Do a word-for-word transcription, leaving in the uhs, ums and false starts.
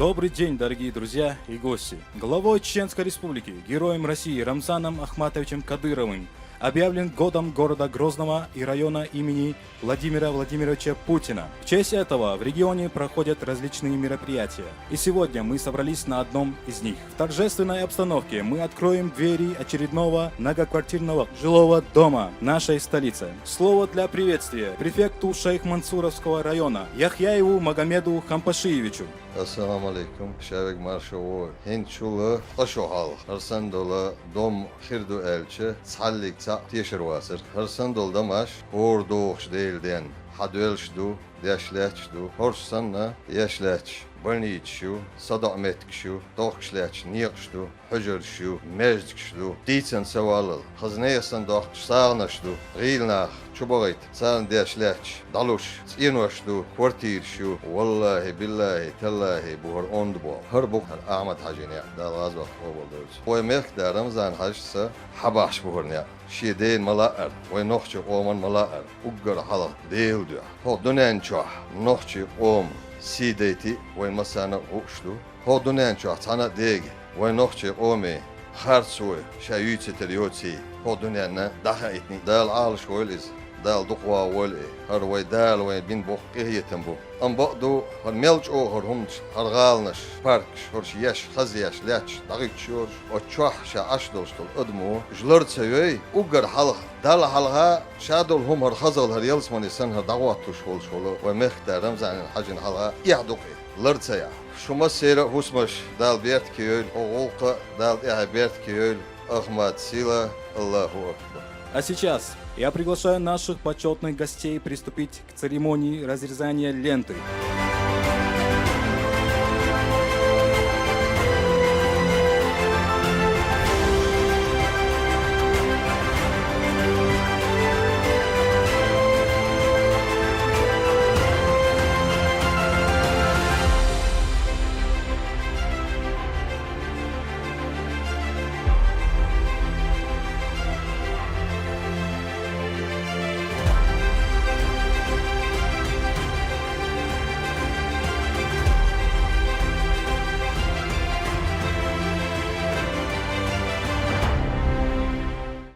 Добрый день, дорогие друзья и гости! Главой Чеченской Республики, Героем России Рамзаном Ахматовичем Кадыровым объявлен годом города Грозного и района имени Владимира Владимировича Путина. В честь этого в регионе проходят различные мероприятия. И сегодня мы собрались на одном из них. В торжественной обстановке мы откроем двери очередного многоквартирного жилого дома нашей столицы. Слово для приветствия префекту Шейх-Мансуровского района Яхьяеву Магомеду Хампашиевичу. Ассаламу алейкум, шавег маршо. ХӀинцачул ткъа шо хьалха хӀара санна дола дом хир ду аьлча, цхьаллиг цхьаъ тешар вацар. ХӀара санна дола домаш хӀора дохуш Делан денна хьадоьллаш ду, деш лаьтташ ду. ХӀорш санна еш лаьтташ больницаш ю, садоӀа меттигаш ю, дохкаш лаьтташ некъаш ду, хьуьжарш ю, маьждигаш ду, дийцан ца валлал, хаза нехан санна доккхуш сагӀанаш ду, гӀийла нах чубахийта, царна деш лаьтташ дӀалуш цӀенош ду, квартираш ю. ВаллахӀи, биллахӀи, таллахӀи, бу хӀара онда боху. ХӀара бу хӀара Ахьмад-Хьаьжин некъ, Дала гӀазот къобалдойла цун. Вайн мехкдарамзан хьаьжас хьабахьаш бу хӀара некъ. Шен дена ма лаара, вайн нохчийн къоман ма лаара, уггар хьалха Делан дуьхьа. ХӀокху дуьнен чохь нохчийн къоман сий дайти вайн массарна а хууш ду. ХӀокху дуьнен чохь цхьана а дега вайн нохчийн къоме харцо ша юьйцуьйтур йоций, хӀокху дуьненна дӀахаийтиний. Дала Ӏалаш войла иза, Дала дукха вогӀу войла и. ХӀара вай Дала вайна бина боккха къинхетам бу. Амма бакъду, хӀара мел чӀогӀа хӀара хӀуманаш, хӀара гӀаланаш, паркаш, хӀорш еш, хаза еш, лаьтташ дӀахӀуьттуш йолуш, оцу чохь ша Ӏаш долуш долу адамо уьш лар ца йой, уггар хьалха, Далла хьалха ша долу хӀума хӀара хазалла, хӀара ялсамане санна хӀара дӀахӀоттуш волуш волу вайн мехкда Рамзанан Хьаьжин хьалха эхь ду-кх и, лар ца яхь. Шу массеран а хӀусамаш Дала беркате йойла, хӀокху гӀуллакха Дала тӀаьхье беркате йойла, Ахмад, сила, Аллаху акбар. А сейчас я приглашаю наших почётных гостей приступить к церемонии разрезания ленты.